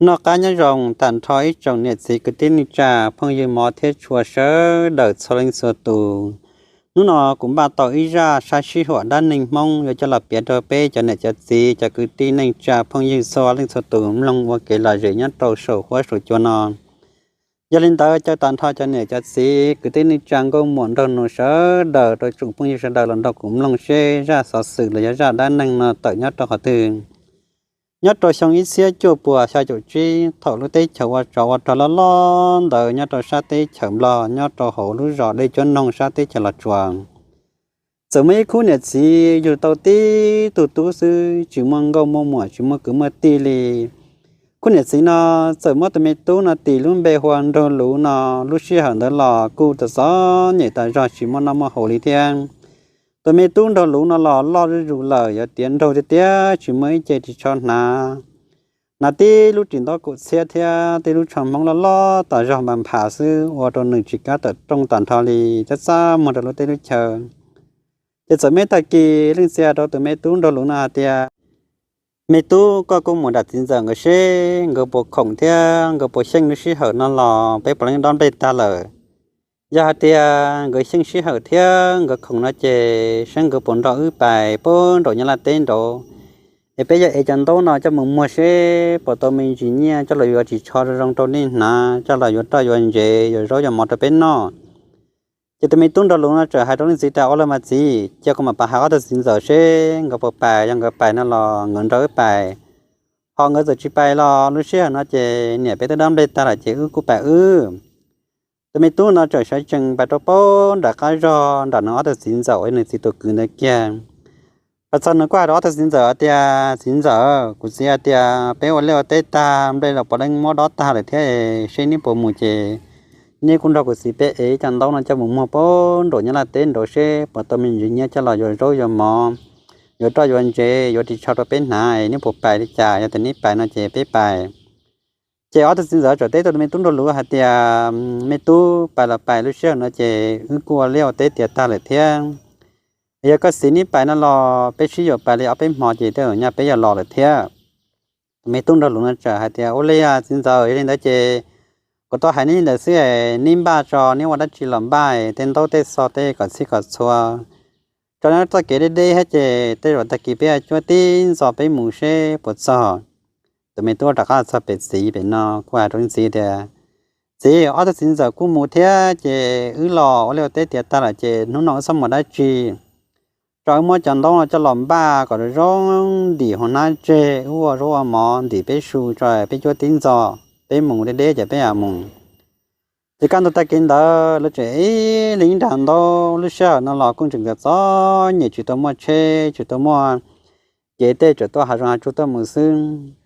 Noj qab nyob zoo tag nrho ib tsoom niam txiv kwv tij neej tsa phooj ywg mov thiab tshua sawv daws txhua leej txhua tus. Hnub no kuv npaj tau ib zaj sab sib huam dab neeg Hmoob yuav coj los piav rau peb cov niam cov txiv cov kwv tij neej tsa phooj ywg txhua leej txhua tus mloog ua kev lom zem nyob rau saum huab saum cua no. Yog li ntawd caw tag nrho cov niam cov txiv kwv tij neej tsa nkauj muam nraug nus sawv daws rau tsoom phooj ywg sawv daws los nrog kuv mloog seb zaj xov xwm los yog zaj dab neeg no tawm nyob rau qhov twg. Nyob rau xyoo ib txhiab cuaj puas xya caum tsib, thaum lub teb chaws ua tsov ua rog loj loj ntawd nyob rau sab teb chaws Nplog, nyob rau hauv lub zos Dej Cuab Noog sab teb chaws Los Tsuas, txawm muaj ib khub niam txiv yug tau tib tug tub xwb, tsis muaj nkauj muaj muam, tsis muaj kwv muaj tij li. Khub niam txiv no txawm muab tus me tub no tis lub npe hu ua Nraug Luv no. Lub sij hawm ntawd los kuj txom txom nyem tas zog, tsis muaj noj muaj haus li thiab. Tus me tub Nraug Luv no los loj zuj zus lawm, yuav tiav nraug tiag tiag, tsis muaj ib ce ris tsho hnav. Hnav tib lub ris ntaub kaum txhiab thiab tib lub tsho Hmoob loj loj tas zog npa nphas xwb, ua rau nws tsis kam tawm rooj tag nrho li, txaj txaj muag rau lub teb lub chaw. Ces txawm muaj ib tag kis leej txiv hais rau tus me tub Nraug Luv no hais tias, Me tub, koj kuj mus nram txiv ntxawm nkawd seb nkawd puas khoom thiab nkawd puas xyeej lub sij hawm no los peb puav leej dob nplej tag lawm. Yog hais tias nkawd xyeej sij hawm thiab nkawd khoom no ces saib nkawd puas nrog wb pais puag nraum Nyab Laj teb nraud, es peb yuav ev cov ntaub no coj mus muag seb puas tau me ntsis nyiaj coj los yuav ris tsho zoo zoo rau nej hnav, coj los yuav roj yuav ntsev, yuav zaub yuav mov rau peb noj. Ces tus me tub Nraug Luv no txawm hais rau leej txiv tias, Ua li mas txiv, cia kuv mam pais hais ob tug txiv ntxawm seb nkawd puas pais, yog nkawd pais no los nkawd nrog wb pais. Ho nkawd txawm tsis pais los lub sij hawm no ces niam peb twb dob nplej tag lawm ces wb kuj pais wb. Tus me tub no txawm sawv tsees pais rau puag nram qab zog nram nws ob tug txiv ntxawm uas yog nws txiv tus kwv ntawd kiag. Pas txog nws kuj hais rau ob tug txiv ntxawm hais tias, Txiv ntxawm, kuv txiv hais tias peb ua liaj ua teb tag, nplej los puav leej muab dob tag lawm thiab, seb neb puas mus ces neb kuj nrog kuv txiv peb ev cov ntaub no coj mus muag puag nraum Nyab Laj teb nraud seb puas tau me ntsis nyiaj coj los yuav zaub yuav mov, yuav roj yuav ntsev, yuav ris tsho rau peb hnav, neb puas pais li cas? Yog tias neb pais no ces peb pais. Ces ob tug txiv ntxawm txawm teb rau tus me tub Nraug Luv hais tias, Me tub, pais los pais, lub sij hawm no ces wb kuj ua liaj ua teb tiav tag lawm thiab. Yog koj txiv neb pais no los peb sib yuav pais li ob peb hmo ces tej zaum nyaj peb yuav los lawm thiab. Tus me tub Nraug Luv no txawm hais tias, Ua li txiv ntxawm, yog li ntawd ces kuv tau hais neb li ntawd xwb, neb npaj tso, neb ua dab tsi los npaj, tej ntaub tej xov tej kom txhij kom txhua tso, neb txoj kev deb deb thiab ces tej zaum tag kis peb cuab tib ntxo peb mus seb puas txog. Tus me tub rov qab txog pem txiv pem no kuj hais rau leej txiv tias, Txiv, ob tug txiv ntxawm kuj mus thiab ces wb los ua liaj ua teb tiav tag lawm ces hnub no wb txhob mus dab tsi. Tso wb muab cov ntaub no coj los npaj kom zoo zoo ntim hauv hnab tseg, wb ua zaub ua mov ntim peb su tso, peb cuab tib ntxo, peb mus deb deb ces peb mam mus. Ces kaj ntug tag kis ntawd lawv tseem ib leeg ib nra ntaub, lub sij hawm no los kuj tseem txom txom nyem, tsis tau muaj tsheb, tsis tau muaj kev, tej tseem tuaj hav zoov hav tsuag tuaj mus xwb.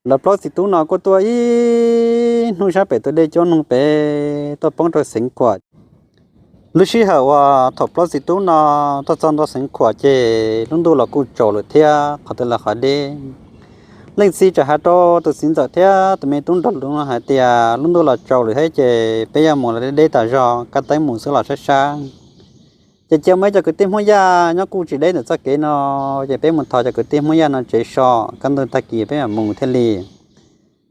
Lawv plaub txiv tub no kuj tuaj ib hnub sab pem tus dej Cuab Noog pem tuaj poob rau Xeev Khuam. Lub sij hawm uas thaum plaub txiv tub no tuaj txog ntua Xeev Khuam ces lub ntuj los kuj tsaus lawm thiab qhov twg los qhov deb. Leej txiv txawm hais rau tus txiv ntxawm thiab tus me tub Nraug Luv no hais tias, Lub ntuj los tsaus lawm thiab ces peb yuav mus los deb deb tas zog, kab teeb mus xwb los sab sab. Ces cia muaj ib co kwv tij Hmoob Yaj nyob kuj tsis deb ntawm txoj kev no, ces peb mus thov cov kwv tij Hmoob Yaj no tsev so, kaj ntug tag kis peb mam mus thiaj li.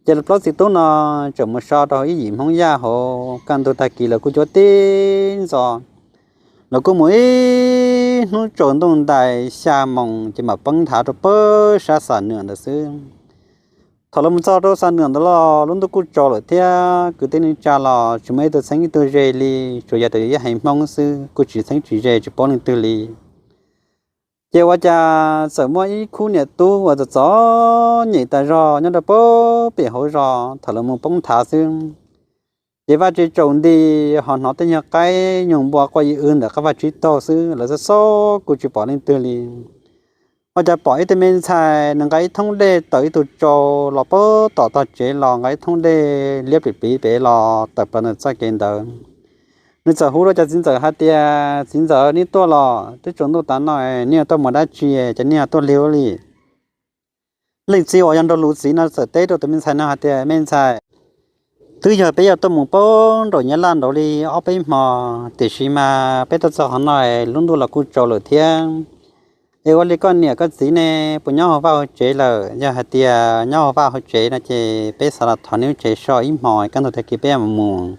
Ces lawv plaub txiv tub no txawm mus so rau ib yim Hmoob Yaj hauv, kaj ntug tag kis lawv kuj cuab tib ntxo. Lawv kuj mus ib hnub tsaus ntuj ntais xya moos ces mam poob nthav rau pem sab Xam Nwam ntawd xwb. Thaum lawv mus txog rau Xam Nwam ntawd los lub ntuj kuj tsaus lawm thiab kwv tij neej tsa los tsis muaj ib tug txheeb ib tug ze li, tsuas yog tus yawg Hais Hmoob xwb kuj tsis txheeb tsis ze tsis paub leej twg li. Ces ua cas txawm muaj ib khub niam tub uas txom txom nyem tas zog nyob rau pem hauv zos, thaum lawv mus poob nthav xwb ces vaj tse tsaus nti, ho hnov tej nyuag qaib nyuag npua quaj ib w ntawm qab vaj tsib taug xwb, lawv xob xob kuj tsis pom leej twg li. Ua cas pom ib tug me ntxhais nws nqa ib thoob dej tawm ib tug tsau los pem tom tog tsev los nqa ib thoob dej liab plim pliv pem los tawm plaws ntawm txoj kev ntawd. Nws txawm hu rau cov txiv ntxawm hais tias, Txiv ntxawm, neb tuaj los? Twb tsaus ntuj tas no, neb yuav tuaj mus dab tsi ces neb yuav tuaj lig ua li? Leej txiv uas yog Nraug Luv txiv no txawm teb rau tus me ntxhais no hais tias, Me ntxhais, twb yog peb yuav tuaj mus pem nraum Nyab Laj nraud li ob peb hmo, tiam sis mas peb tuaj txog qhov no lub ntuj los kuj tsaus lawm thiab. Es ua li koj niam koj txiv ne, puas nyob hauv vaj hauv tsev lawm? Yog hais tias nyob hauv vaj hauv tsev no ces peb xav los thov neb lub tsev so ib hmos, kaj ntug tag kis peb mam mus.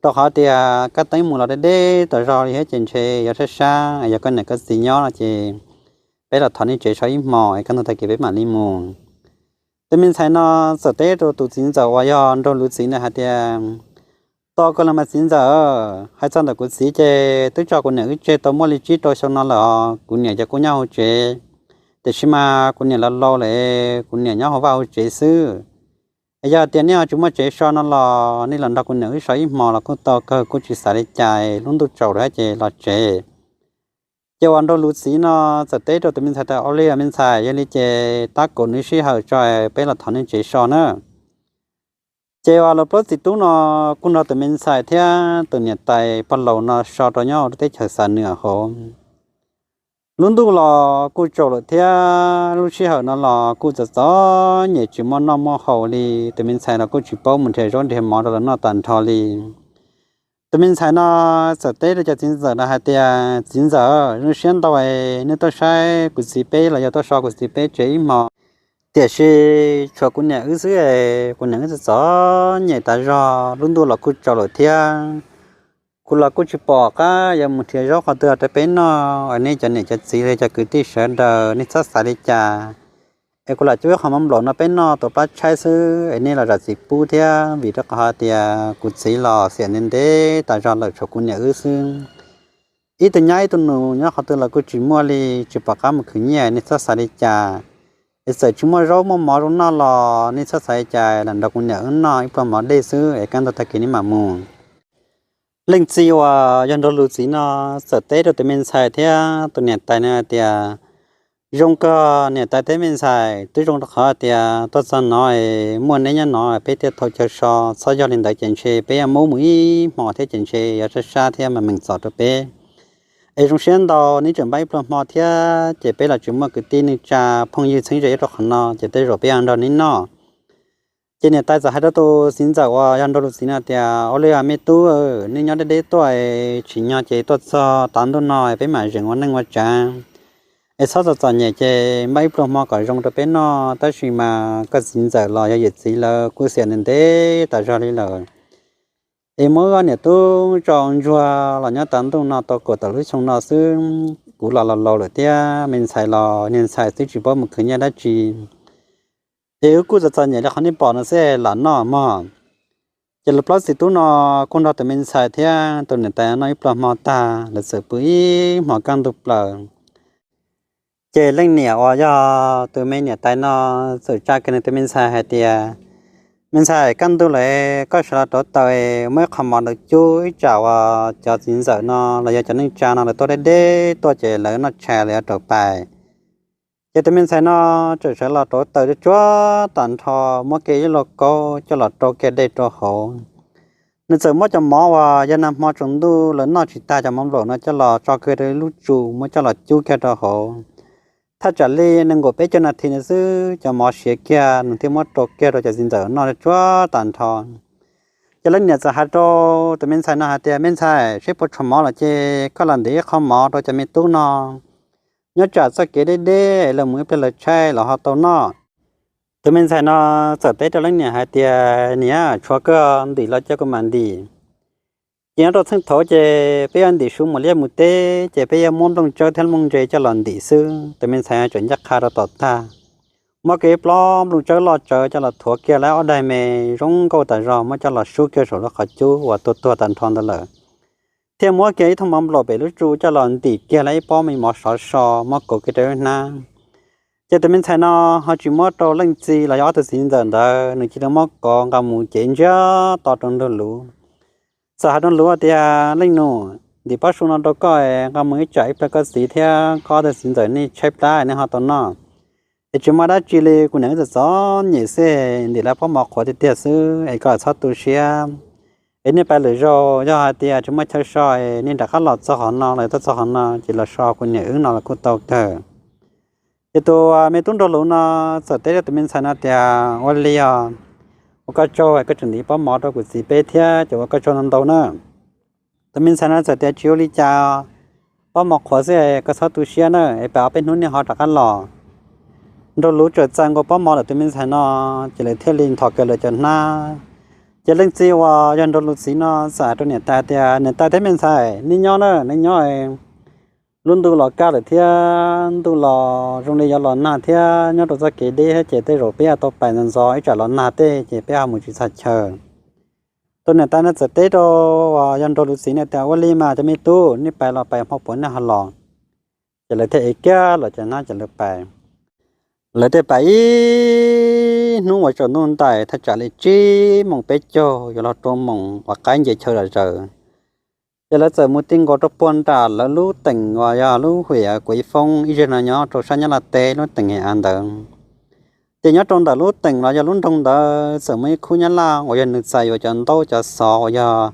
Rau qhov tias kaj teeb mus los deb deb tas zog li thiab ces ntshe yuav sab sab, yog koj niam koj txiv nyob no ces peb los thov neb tsev so ib hmos, kaj ntug tag kis peb mam li mus. Tus me ntxhais no txawm teb rau tus txiv ntxawm uas yog nraug lus txiv ntawd hais tias, Tos koj los mas txiv ntxawm, hais txog ntawm kuv txiv ces twb tso kuv niam wb tseg tau muaj li tsib rau xyoo no lawm os. Kuv niam ces kuj nyob hauv tsev, tiam sis mas kuv niam laus laus lawm, kuv niam nyob hauv vaj hauv tsev xwb. Es yog tias nej ho tsis muaj tsev so no los nej los nrog kuv niam wb so ib hmos los kuj tau kawg, kuj tsis xav li cas, lub ntuj tsaus lawm thiab ces los tsev. Ces uas nraug lus txiv no txawm teb rau tus me ntxhais tias, Ua li me ntxhais, yog li ces tab kaum nws sij hawm tso peb los thov neb tsev so na. Ces uas lawv plaub txiv tub no kuj nrog tus me ntxhais thiab tus niam tais pog laus no so rau nyob hauv lub teb chaws Xam Nws hauv. Lub ntuj los kuj tsaus lawm thiab lub sij hawm no los kuj txom txom nyem tsis muaj noj muaj haus li. Tus me ntxhais los kuj tsis paub mus nrhiav zaub nrhiav mov rau lawv noj tag nrho li. Tus me ntxhais no txawm teb rau cov txiv ntxawm no hais tias, Txiv ntxawm, zoo siab ntau nej tuaj saib kuv txiv peb los yog tuaj so kuv txiv peb tsev ib hmos, tiam sis tshuav kuv niam wb xwb es kuv niam wb txom txom nyem tas zog, lub ntuj los kuj tsaus lawm thiab. Kuv los kuj tsis pom qab yuav mus nrhiav zaub qhov twg rau peb noj, nej cov niam cov txiv los cov kwv tij sawv daws nej txhob xav li cas, es kuv lam cuab ib qho mov nplaum no peb noj tua plab tshaib xwb es nej los zam txim pub thiab, vim rau qhov tias kuv txiv los xiam ntev ntev tas zog lawm, tshuav kuv niam wb xwb. Ib tug nyab ib tug nus nyob qhov twg los kuj tsis muaj li, tsis pom qab mus khwv nyiaj, nej txhob xav li cas. Es txawm tsis muaj zaub muaj mov zoo noj los nej txhob xav li cas, lam nrog kuv niam wb noj ib pluag mov dej xwb es kaj ntug tag kis nej mam mus. Leej txiv uas yog nraug lus txiv no txawm teb rau tus me ntxhais thiab tus niam tais no hais tias, Zoo kawg niam tais thiab me ntxhais, twb zoo rau qhov tias tuaj txog no es muaj neb nyob no peb thiaj tau chaw so, txhob yog li ntawd ces ntshe peb yuav muab mus ib hmos thiab ces ntshe yuav sab sab thiab mas meem txom rau peb. Es zoo siab ntau neb tseem npaj ib pluag hmo thiab, ces peb los tsis muaj kwv tij neej tsa phooj ywg txheeb ze nyob rau qhov no, ces tej zaum peb yuav nrog neb noj. Ces niam tais txawm hais rau tus txiv ntxawm uas yog nraug lus txiv no tias, Ua li me tub, nej nyob deb deb tuaj, tsim nyog ces tuaj txog tav ntuj no peb mam zeem ua neej ua tsav. Es txhob txom txom nyem ces npaj ib pluag hmo kom zoo rau peb noj, tab sis mas koj txiv ntxawm los yog yawm txiv lawv kuj xiam ntev ntev tas zog li lawm. Es muab wb niam tub tso ntsuag los nyob tav ntuj no tau kaum tawm lub xyoo no xwb, kuv los laus laus lawm thiab, me ntxhais los niag ntxhais twb tsis paub mus khwv nyiaj dab tsi. Es wb kuj txom txom nyem li qhov nej pom no xwb, lam noj mog. Ces lawv plaub txiv tub no kuj nrog tus me ntxhais thiab tus niam tais noj ib pluag hmo tag, lawv txawm pw ib hmos kaj ntug plaws. Ces leej niam uas yog tus me niam tais no txawm tsa kiag nws tus me ntxhais hais tias, Me ntxhais, kaj ntug lawm, koj sawv los rauv taws, muab ib qho mov ntawd cub, ib tsam uas cov txiv ntxawm no los yog cov neej tsa no lawv tuaj deb deb tuaj ces lawv noj tshais lawv yuav rauv pais. Ces tus me ntxhais no txawm sawv los rauv taws tsuag tsuag tag nrho, muab kiag ib lauj kaub coj los rau kiag dej rau hauv. Nws txawm muab cov mov uas yog nag hmo tsaus ntuj lawv noj tsis tag cov mov nplaum no coj los tso kiag rau ib lub tsu, muab coj los cub kiag rau hauv. Thaj tsam li nees nkaum peb caug nas this no xwb, cov mov siav kiag, nws thiaj muab rau kiag rau cov txiv ntxawm noj tsuag tag nrho. Ces leej niam txawm hais rau tus me ntxhais no hais tias, Me ntxhais, seb puas tshuav mov lawm ces koj los ntim ib qho mov rau cov me tub no, nyob tsam txoj kev deb deb lawv mus ib pliag lawv tshaib los ho tau noj. Tus me ntxhais no txawm teb rau leej niam hais tias, Niam, tshuav kawg, ntim los cia kuv mam ntim. Ces nyob rau txheej thaud ces peb yuav ntim su mus liaj mus teb ces peb yuav muab nplooj tsawb thiab nplooj ntse coj los ntim xwb. Tus me ntxhais tseem ncaj qha rau tom tag, muab kiag ib plob nplooj tsawb loj tsawv coj los thuav kiag lawm ob daig me zoo nkauj tas zog, muab coj los sub kiag saum lub qhov cub uas tuag tuag tag nrho ntawd lawm, thiab muab kiag ib thooj mov nplaum pem lub tsu coj los ntim kiag lawm ib pob me mov sov so, muab kauv kiag rau hnab. Ces tus me ntxhais no ho tsis muab rau leej txiv los yog ob tug txiv ntxawm ntawd, nws cia li muab kauv nqa mus cev ntsiag to rau nraug luv. Txawm hais rau luv tias, Leej nus, ntim pob su no rau koj, nqa mus ib tsam ib pliag koj txiv thiab koj ob tug txiv ntxawm nej tshaib plab nej ho tau noj. Es tsis muaj dab tsi li, kuv niam wb txom txom nyem xwb, ntim lawm pob mov qhuav tiag tiag xwb es koj txhob tu siab. Es nej pais lwm zaus yog hais tias tsis muaj chaw so, nej rov qab los txog qhov no los tuaj txog qhov no ces los so kuv niam wb no los kuj tau kawg. Ces tus me tub nraug luv no txawm teb rau tus me ntxhais no tias, Ua li os, ua koj tsaug, koj tseem ntim pob mov rau kuv txiv peb thiab, ces ua koj tsaug ntau ntau na. Tus me ntxhais no txawm tias, Tsis ua li cas, pob mov qhuav xwb, koj txhob tu siab na, es pais ob peb hnub nej ho rov qab los. Nraug Luv txawm txais nkaus pob mov ntawm tus me ntxhais no, ces lawv thiaj li nthos kiag lawv cov hnab. Ces leej txiv uas yog Nraug Luv txiv no txawm hais rau niam tais tias, Niam tais thiab me ntxhais, nej nyob na, nej nyob. Lub ntuj los kaj lawm thiab, ntuj los zoo li yuav los nag thiab, nyob rau txoj kev deb thiab ces tej zaum peb yuav tau pais ntxov ntxov, ib tsam los nag tej ces peb ho mus tsis txog chaw. Tus niam tais no txawm teb rau uas yog Nraug Luv txiv no tias, Ua li mas cov me tub, nej pais los pais, hmo puav nej ho los. Ces lawv thiaj ev kiag lawv cov hnab ces lawv pais. Lawv thiaj pais ib hnub uas tsaus ntuj ntais thaj tsam li tsib moos peb caug yuav luag rau moos uas qaib nce chaw zom zaws. Ces lawv txawm mus ti nkaus rau puag nram lawv lub teem uas yog lub hwm Kuv Ib Foob ib zig no nyob rau sab Nyab Laj teb lub teem He Av ntawd. Ces nyob rau ntawm lub teem los yog lub nroog ntawd txawm muaj ib khub Nyab Laj uas yog nws txais yuav cov ntaub cov xov uas yog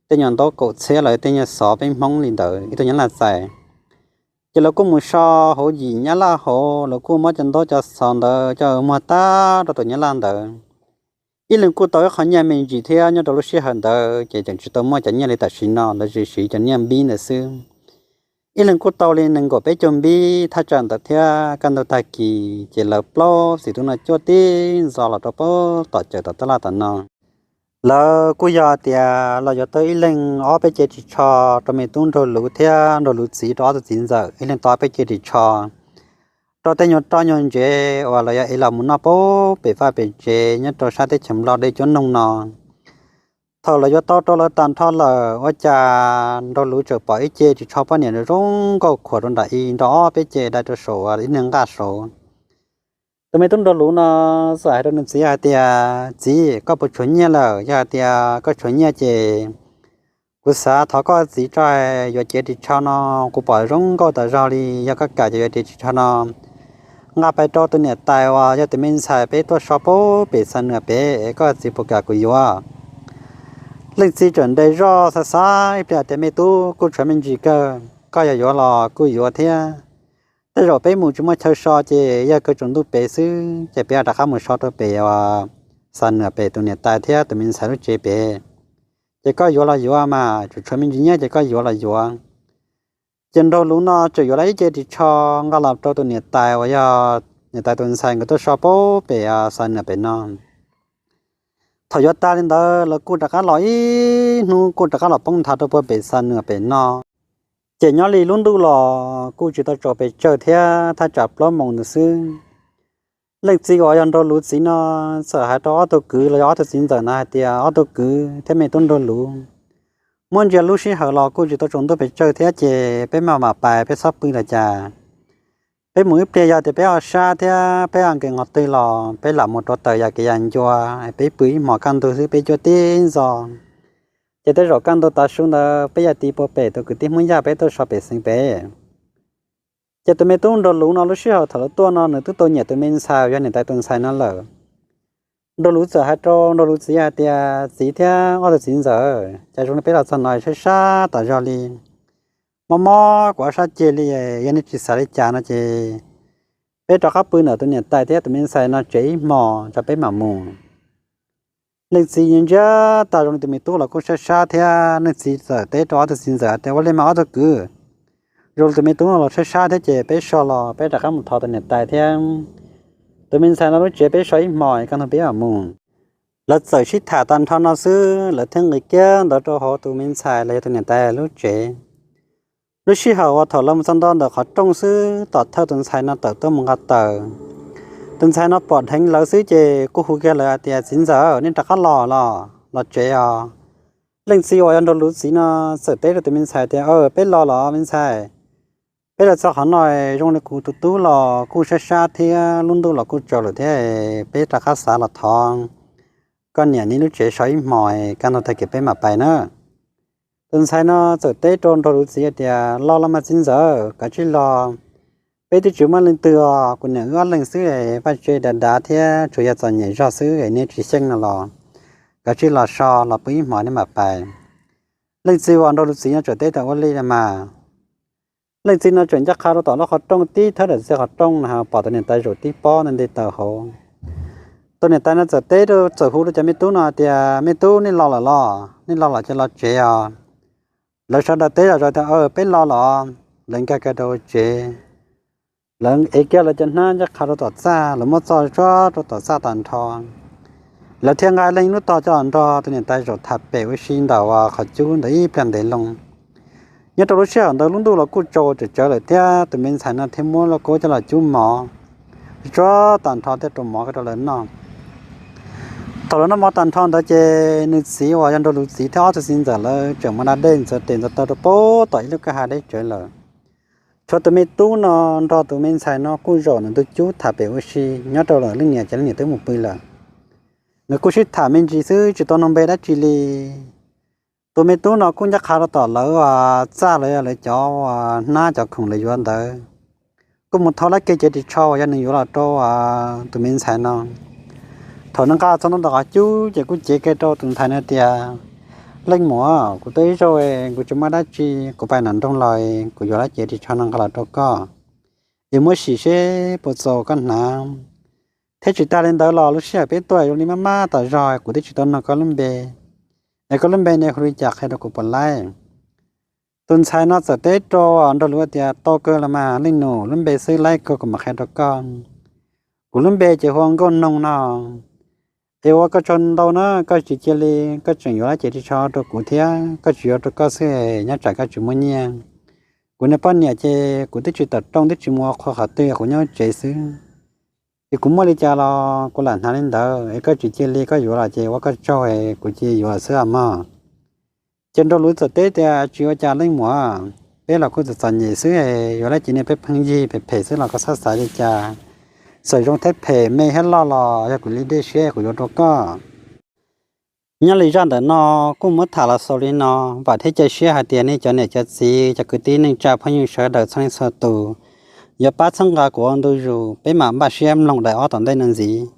tej nyuag ntaub kaum txhiab lawm tej nyuag xov peb Hmoob li ntawd ib tug Nyab Laj txais. Ces lawv kuj mus so hauv yim Nyab Laj hauv, lawv kuj muab cov ntaub cov xov ntawd coj muag tag rau tus Nyab Laj ntawd. Ib leeg kuj tau ib qho nyiaj me ntsis thiab, nyob rau lub sij hawm ntawd ces tseem tsis tau muaj cov nyiaj li tam sim no, lawv tsis siv cov nyiaj npib ntawd xwb. Ib leeg kuj tau li nees nkaum peb caug npib thaj tsam ntawd thiab. Kaj ntug tag kis ces lawv plaub txiv tub no cuaj tib ntxov los rau pem tom cawm tom taj laj tom no. Lawv kuj yog tias los yuav tau ib leeg ob peb cev ris tsho rau me tub Nraug Luv thiab Nraug Luv txiv rau ob tug txiv ntxawm ib leeg tau ob peb cev ris tsho rau tej nyuag roj nyuag ntsev uas lawv yuav ev los mus noj pem vaj pem tsev nyob rau sab teb chaws Nplog deb cuab noog no. Thaum lawv yuav tau rau lawv tag nrho lawm, ua cas Nraug Luv tseem pom ib ce ris tsho poj niam zoo nkauj khuam rau nram ib nrog ob peb ce dai rau saum ib niag nqaj saud. Tus me tub Nraug Luv no txawm hais rau nws txiv hais tias, Txiv, koj puas tshuav nyiaj lawm? Yog hais tias koj tshuav nyiaj ces kuv xav thov koj txiv tso, yuav cev ris tsho no kuv pom zoo nkauj tas zog li. Yog koj kam ces yuav cev ris tsho no nqa pais rau tus niam tais uas yog tus me ntxhais peb tuaj so pem xa nuam pem, koj txiv puas kam kuv yuav? Leej txiv tseem nte zoj xav xav ib pliag tias, Me tub, kuj tshuav me ntsis kawg, koj yog yuav los kuj yuav thiab. Tej zaum peb mus tsis muaj chaw so ces yog kawg tsaus ntuj pem xwb ces peb rov qab mus so rau pem xa nuam pem tus niam tais thiab tus me ntxhais lub tsev pem. Ces koj yuav los yuav mas, tseem tshuav me ntsis nyiaj ces koj yuav los yuav. Ces Nraug Luv no tseem yuav lawm ib ce ris tsho nqa los rau tus niam tais uas yog niam tais tus ntxhais nkawd tuaj so pem xa nuam pem no. Thaum yuav tag li ntawd lawv kuj rov qab los ib hnub kuj rov qab los poob nthav rau puag pem xa nuam pem no. Ces nyob li lub ntuj los kuj tsis tau tsaus pes tsawg thiab, thaj tsam plaub moos ntawd xwb. Leej txiv uas yog Nraug Luv txiv no txawm hais rau ob tug kwv los yog ob tug txiv ntxawm no hais tias, Ob tug kwv thiab me tub Nraug Luv, muab ntsia lub sij hawm los kuj tsis tau tsaus ntuj pes tsawg thiab ces peb mam mam pais, peb txhob pw los cas. Peb mus ib pliag yog tias peb ho sab thiab peb ho nkees qhov twg los peb lam mus rau taws yam kev yam ncua, peb pw ib hmos kaj ntug xwb peb cuab tib ntxo. Ces tej zaum kaj ntug tav su ntawd peb yog tis puag pem tus kwv tij Hmoob Yaj peb tuaj so pem xeev pem. Ces tus me tub Nraug Luv no lub sij hawm thaum lawv tuaj no nws twb tau nyiam tus me ntxhais yog niam tais tus ntxhais no lawm. Nraug Luv txawm hais rau Nraug Luv txiv hais tias, Txiv thiab ob tug txiv ntxawm, cas zoo li peb los txog no sab sab tas zog li, mob mob kuv ob sab ceg li. Yog nej tsis xav li cas no ces peb rov qab pw ntawm tus niam tais thiab tus me ntxhais no tsev ib hmos tso peb mam mus. Leej txiv ntsia tas zoo li tus me tub los kuj sab sab thiab, leej txiv txawm teb rau ob tug txiv ntxawm tias, Ua li mas ob tug kwv, zoo li tus me tub no los sab sab thiab ces peb so los peb rov qab mus thov tus niam tais thiab tus me ntxhais no lub tsev peb so ib hmos kaj ntug peb mam mus. Lawv txawm sib tham tag nrho no xwb lawv thiaj nqis kiag ntawd rau hauv tus me ntxhais los yog tus niam tais lub tsev. Lub sij hawm uas thaum lawv mus txog nto ntawm qhov rooj xwb tom thawj tus ntxhais no tawm tuaj mus nqa taws. Tus ntxhais no pom dheev lawv xwb ces kuj hu kiag lawv hais tias, Txiv ntxawm, nej rov qab los los, los tsev os. Leej txiv uas yog Nraug Luv txiv no txawm teb rau tus me ntxhais tias, Peb los los me ntxhais, peb los txog qhov no zoo li kuv tus tub los kuj sab sab thiab lub ntuj los kuj tsaus lawm thiab, peb rov qab xav los thov koj niam nej lub tsev so ib hmos kaj ntug tag kis peb mam pais na. Tus ntxhais no txawm teb rau Nraug Luv txiv tias, Los los mas txiv ntxawm, kav tsij los, peb twb tsis muaj leej twg os, kuv niam wb ob leeg xwb, vaj tse dav dav thiab tsuas yog txom nyem zog xwb, nej tsis xyeej no los kav tsij los so los pw ib hmos nej mam pais. Leej txiv uas Nraug Luv txiv no txawm teb tias, Ua li mas. Leej txiv no tseem ncaj qha rau tom lub qhov rooj tib thawb daim txiag qhov rooj no pom tus niam tais zaum tib pob nti tawm hauv. Tus niam tais no txawm teb rau, txawm hu rau cov me tub no tias, Me tub, nej los lawm los? Nej los lawm ces los tsev os. Lawv sawv daws teb zom zaws tias, Peb los los. lawv nkag kiag rau tsev. Lawv ev kiag lawv cov hnab ncaj qha rau tom txaj, lawv muab txo tsuab rau tom txaj tag nrho. Lawv thiaj nqa leej lub tog coj los nrog tus niam tais zaum tham pem ua si ntawm qhov cub ntawd ib pliag ntev loo. Nyob rau lub sij hawm ntawd lub ntuj los kuj tsaus tsawv tsawv lawm thiab, tus me ntxhais no thiaj muab lauj kaub coj los cub mov tsuab tag nrho thiab rau mov rau lawv noj. Thaum lawv noj mov tag nrho ntawd ces nws txiv uas yog Nraug Lus txiv thiab ob tug txiv ntxawm lawv tseem mus da dej ntxuav tes ntxuav taw rau pem tom ib lub kwj ha deb tsawv lawm. Tshuav tus me tub no nrog tus me ntxhais no kuj zaum ntawm ntug cub tham pem ua si, nyob rau lawv leej niam ces leej niam twb mus pw lawm. Nkawd kuj sib tham me ntsis xwb tsis tau nug npe dab tsi li. Tus me tub no kuj ncaj qha rau tom lawv txaj los yog lawv cov hnab cov khoom lawv yuav ntawd, kuj mus thau lab keg cev ris tsho uas yog nws yuav los rau tus me ntxhais no. Thaum nws nqa txog ntua ntawm qhov cub ces kuj cev kiag rau tus ntxhais no tias, Leej muam, kuv tuaj ib zaug, kuv tsis muaj dab tsi, kuv pais nram nroog los, kuv yuav lab cev ris tsho no nqa los rau koj, es muab sim seb puas txaus koj hnav. Thiab tsis tas li ntawd los lub sij hawm peb tuaj zoo li maj maj tas zog, kuv twb tsis tau nug koj lub npe, es koj lub npe ne hu li cas, qhia rau kuv puas laib? Tus ntxhais no txawm teb rau Nraug Lus tias, Tau kawg los mas leej nus, lub npe xwb laib kawg, kuv mam qhia rau koj. Kuv lub npe ces hu ua Nkauj Noog no. Es ua koj tsaug ntau na, koj tsis cia li, koj tseem yuav lab cev ris tsho rau kuv thiab, koj tsis yuav rau koj xwb, nyob tsam koj tsis muaj nyiaj. Kuv niag poj niam ces kuv twb tsis tawm rooj, twb tsis mus ua qhua qhov twg, kuv nyob tsev xwb. Es kuv muaj li cas los kuv lam hnav li ntawd, es koj tsis cia li, koj yuav los ces ua koj tsaug, kuv cia yuav lawm xwb os mog. Ces Nraug Lus txawm teb tias, Tsis ua cas leej muam, peb los kuj txom txom nyem xwb, yuav lab cev ne peb pheej yig phem phem xwb los koj txhob xav li cas. Txawm zoo thiab phem, me thiab loj los yog kuv li dej siab kuv yuav rau koj. Nyob li zaj ntawm no kuj muab tham los xaus li no, vam thiab cia siab hais tias nej cov niam cov txiv cov kwv tij neej tsa phooj ywg sawv daws txhua leej txhua tus yuav pab txhawb nqa kuv ua ntu zus, peb mam npaj siab mloog daim ob tom ntej no ntxiv.